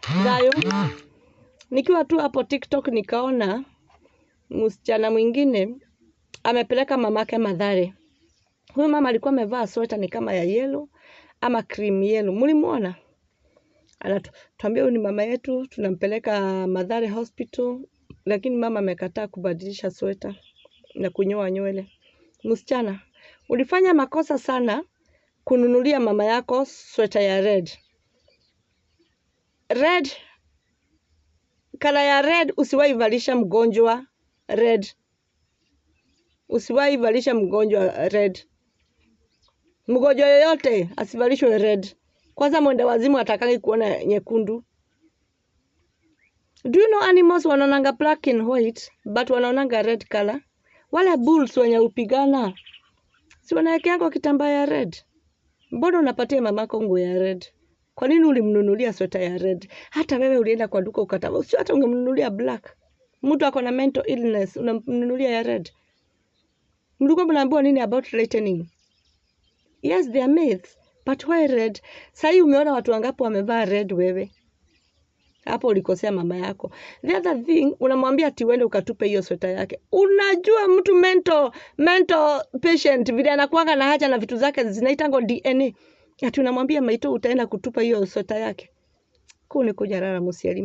Thayo. Nikiwa tu hapo TikTok nikaona msichana mwingine amepeleka mamake Mathare. Huyu mama alikuwa amevaa sweta ni kama ya yellow ama cream yellow. Mlimuona? Anatuambia huyu ni mama yetu, tunampeleka Mathare Hospital, lakini mama amekataa kubadilisha sweta na kunyoa nywele. Msichana, ulifanya makosa sana kununulia mama yako sweta ya red. Red, color ya red usiwahi valisha mgonjwa red. Usiwahi valisha mgonjwa red. Mgonjwa yoyote asivalishwe red. Kwanza mwenda wazimu atakangi kuona nyekundu. Do you know animals wanaonanga black and white but wanaonanga red color? Wale bulls wenye upigana si wanawekeangwa kitambaa ya red? Mbona unapatia mamako nguo ya red? Kwa nini ulimnunulia sweta ya red? Hata wewe ulienda kwa duka ukataba, sio hata ungemnunulia black. Mtu ako na mental illness unamnunulia ya red. Mlikuwa mnaambiwa nini about lightening? Yes, they are myths, but why red? Sahii umeona watu wangapi wamevaa red wewe? Hapo ulikosea mama yako. The other thing, unamwambia ati uende ukatupe hiyo sweta yake. Unajua mtu mental patient vile anakuanga na haja na vitu zake zinaitangwa DNA. Ati unamwambia maito utaenda kutupa hiyo sweta yake. Kuu ni kunyarara mũciari.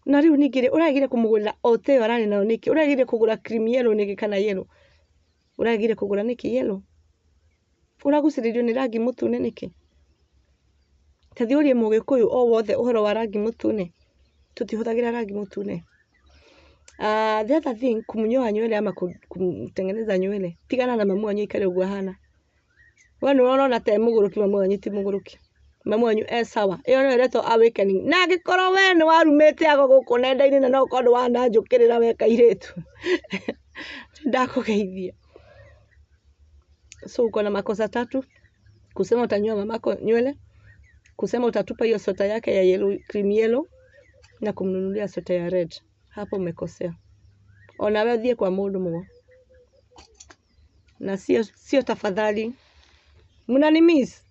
Na rĩu ningĩ rĩ, ũragire kũmũgũrĩra o ta ĩyo ararĩ nayo nĩkĩ? Ũragire kũgũra cream yellow nĩkĩ kana yellow? Ũragire kũgũra nĩkĩ yellow? Ũragucĩrĩrio nĩ rangi mũtune nĩkĩ? Ta thiĩ ũrie mũgĩkũyũ o wothe ũhoro wa rangi mũtune. Tũtihũthagĩra rangi mũtune. The other thing, kumnyoa nywele ama kumtengeneza nywele. Tigana na mamu wanyu ikare ũguo ahana. We nĩ ũrona ta e mũgũrũki, mamu wanyu ti mũgũrũki. Mamu wanyu e sawa. Ĩyo nĩyo ĩretwo awakening. Na angĩkorwo we nĩ warumĩte ago gũkũ nenda-inĩ na no ũkorwo nĩ wananjũkĩrĩra we kairĩtu. Ndakũgeithia. So uko na makosa tatu: kusema utanyoa mamako nywele, kusema utatupa hiyo sweta yake ya yellow, cream yellow, na kumnunulia sweta ya red. Hapo umekosea. Ona we thiĩ kwa mũndũ mũgo. Na sio tafadhali. Mnani miss?